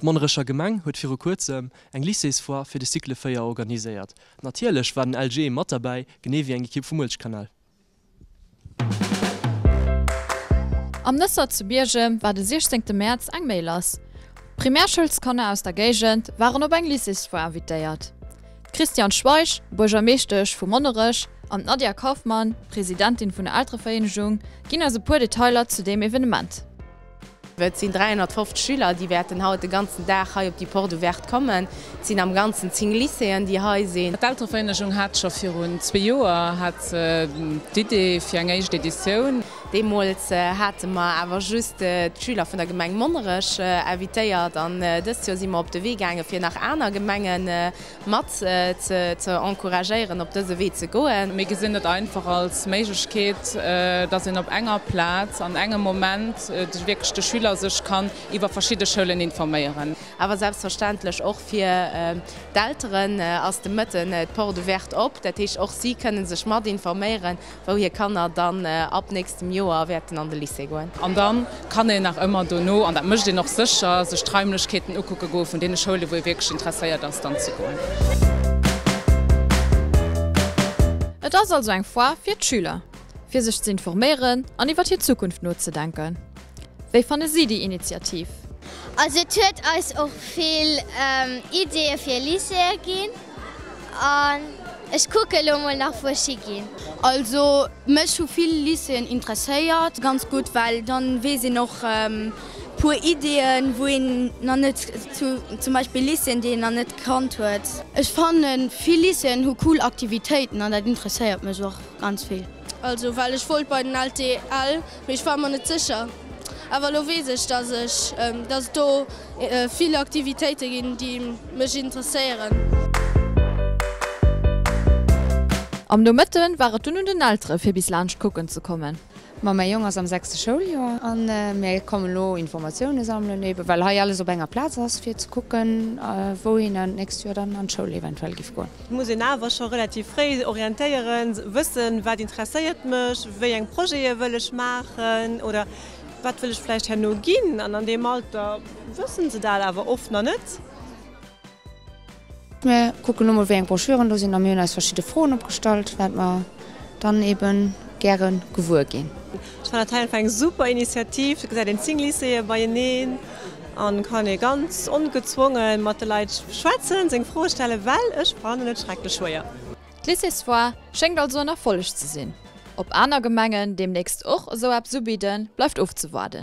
D'Monnerecher Gemeng huet viru kuerzem eng Lycéesfoire fir de Cycle 4 organiséiert. Natierlech war den LG mat derbäi, genee wéi eng Ekipp vum Uelzechtkanal. Am Nëssert zu Biergem war de 16 Mäerz eng Méi lass. D'Primärschoulskanner aus der Géigend waren op eng Lycéesfoire invitéiert. D'Christiane Schweich, Buergermeeschtesch vu Monnerech, an d'Nadia Kaufmann, Presidentin vun der Elterevereenegung, ginn eis e puer Detailer zu deem Evenement. Et sinn 350 Schüler, déi wäerten haut de ganzen Dag hei op déi Porte ouverte kommen. Et sinn am Ganzen 10 Lycéeën, déi hei sinn. D'Elterevereenegung hat scho virun zwee Joer hat se d'Idee fir eng éischt Editioun. Deemools hate mer awer just d'Schüler vun der Gemeng Monnerech invitéiert an dëst Joer si mer op de Wee gaange fir nach aner Gemenge mat ze encouragéieren op dëse Wee ze goen. Mir gesinn et einfach als Méiglechkeet, dass een op enger Plaz an engem Moment wierklech de Schüler sech kann iwwer verschidde Schoulen informéieren. Awer selbstverständlech och fir d'Elteren ass de Mëtten d'Porte ouverte op. Dat heescht, och si kënne sech mat informéieren, wou hir Kanner dann ab nächstem Joer wäerten an de Lycée goen. An da kann een nach ëmmer dono, an dat mécht een och sécher, sech d'Raimlechkeeten ukucke goe vun deene Schoulen, wou ee wierklech interesséiert ass, dann ze goen. Et ass also eng Foire fir d'Schüler, fir sech ze informéieren an iwwer hir Zukunft nozedenken. Wéi fanne si déi Initiativ? Also et huet eis och vill Ideeë fir Lycéeë ginn. An ech kucke lo mol nach wou ech higinn. Also mech hu vill Lycéeën interesséiert. Ganz gutt, well dann weess een och puer Ideeën wou een nach net, zum Beispill Lycéeën déi een nach net kannt huet. Ech fannen vill Lycéeën hu cool Aktivitéiten an dat interesséiert mech och ganz vill. Also well ech wollt bei den LTL, mee ech war mer net sécher. Awer elo weess ech, dass ech, dass et do vill Aktivitéite ginn, déi mech interesséieren. Am Nomëtte war et dunn un den Eltere fir bis laanscht kucken ze kommen. Ma mäi Jong ass am sechste Schouljoer an mir kommen elo Informatioune sammelen, ebe well hei alles op enger Plaz ass, fir ze kucken, wou hien dann d'nächst Joer dann an d'Schoul eventuell giff goen. Et muss een awer scho relativ fréi orientéieren, wëssen, wat interesséiert mech, wéi eng Projete wëll ech maachen oder wat wëll ech vläicht herno ginn. An an deem Alter wëssen se dat awer oft nach net. Mir kucken elo mol, wéi eng Broschüren do sinn a mir hunn eis verschidde Froen opgestallt, wat mer dann ebe gäre gewuer ginn. Ech fannen dat hei einfach eng super Initiativ. Do gesäit een 10 Lycéeë beieneen an kann ee ganz ongezwonge mat de Leit schwätzen, seng Froe stellen, well ech fannen et schrecklech schwéier. D'Lycéesfoire schéngt also en Erfolleg ze sinn. Ob aner Gemengen deemnächst och esou eppes ubidden, bleift ofzewaarden.